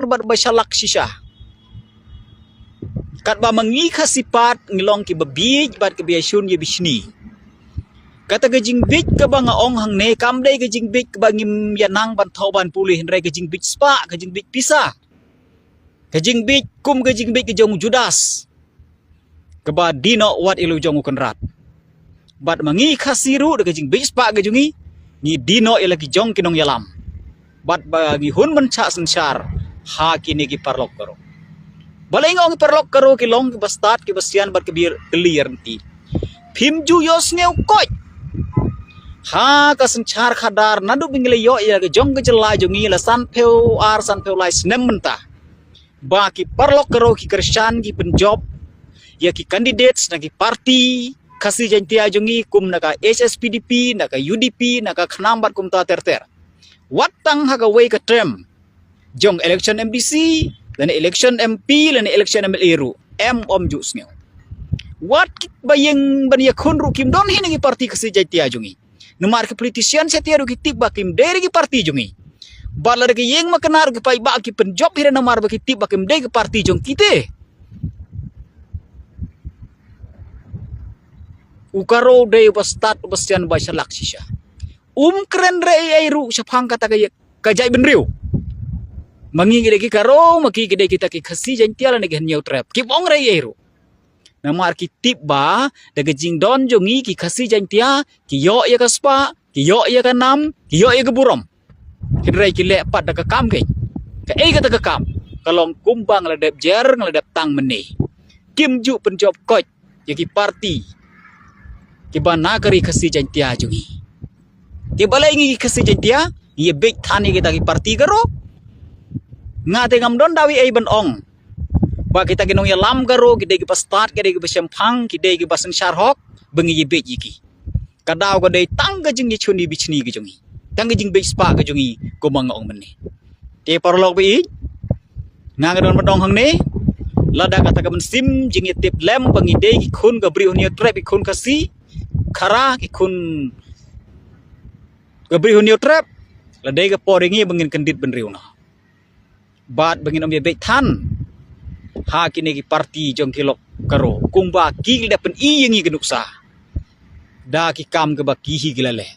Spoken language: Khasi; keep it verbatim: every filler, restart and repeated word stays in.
bad ba shalak shisha. Katba ma ngi Khasi pat ngi long kiba bieit bad kiba ïashun ïa bishni. Kata ka jingbieit kaba nga ong hangne kam dei ka jingbieit kaba ngim ïa nang ban thoh ban pule, hynrei ka jingbieit spah, ka jingbieit pisa. Ka jingbieit kum ka jingbieit ka jong u Judas, kaba die noh wat ïa la u jong u kynrad. Bad ma ngi Khasi ruh da ka jingbieit spah ka jong ngi, ngi die noh ïa la ki jong ki nongïalam. Bad ba ngi hun mynshah synshar ha kine ki paralok Garo. Balei nga ong ki paralok Garo ki long kiba stad, kiba sian bad kiba ïa kylli ïa lynti. Phim ju ïohsngew koit. Ha ka synshar khadar naduh ba ngi la ïoh ïa la ka jong ka jylla jong ngi la sanphew ar sanphew lai snem mynta, ba ki paralok Garo ki kyrshan ki pynjop ïa ki candidates na ki party Khasi Jaintia jong ngi, kum na ka H S P D P, na ka U D P, na ka KHNAM bad kumta ter ter. Wat tang ha kawei ka term jong election M D C lane election M P lane election M L A ruh em, ym ju sngew. Wat kiba ïeng ban ïakhun ruh kim don hi na ki party Khasi Jaintia jong ngi. Namar ki politician sha tiar ruh ki tip ba kim dei re ki party jong ngi. Bad lada ki ïeng makna ruh ki paidbah ki pynjop hi re namar ba ki tip ba kim dei ki party jong ki te. U Garo u dei uba stad, uba sian, uba shalak shisha. Um kren re ei ei ruh shaphang kata ka ïa-, ka jaitbynriew. Ma ngi ki dei ki Garo, ma ki ki dei kita ki Khasi Jaintia lane ki Hynñiewtrep. Kim ong re ei ei ruh. Namar ki tip ba da ka jingdon jong ngi ki Khasi Jaintia, ki ïoh ïa ka spah, ki ïoh ïa ka nam, ki ïoh ïa ka burom. Hynrei ki leh pat da ka kam keiñ. Kaei kata ka kam? Ka long kumba nga la dep jer, nga la dep tang mynne. Kim ju pynjop koit ïa ki party kiba na ka ri Khasi Jaintia jong ngi. Te balei ngi ki Khasi Jaintia ngi ïa beit than ïa kita ki party Garo? Nga te ngam don daw ei ei ban ong ba kita ki nongïalam Garo ki dei kiba stad, ki dei kiba shemphang, ki dei kiba synshar hok, ba ngi ïa beit ïa ki. Ka daw ka dei tang ka jingïashun ïa bishni ka jong ngi, tang ka jingbeit spah ka jong ngi, kumba nga ong mynne. Te paralok ba ïeit, nga nga don ban ong hangne, lada kata ka mynsiem jingïatip lem ba ngi dei ki khun ka Bri u Hynñiewtrep, ki khun Khasi, Khara, ki khun ka Bri u Hynñiewtrep, la dei ka por ïa ngi ba ngin kyndit bynriew noh. Bad ba ngin ym ïa beit than ha kine ki party jong ki lok Garo, kumba ki la dep pyni ïa ngi ka nuksa da ki kam kaba ki hi ki la leh.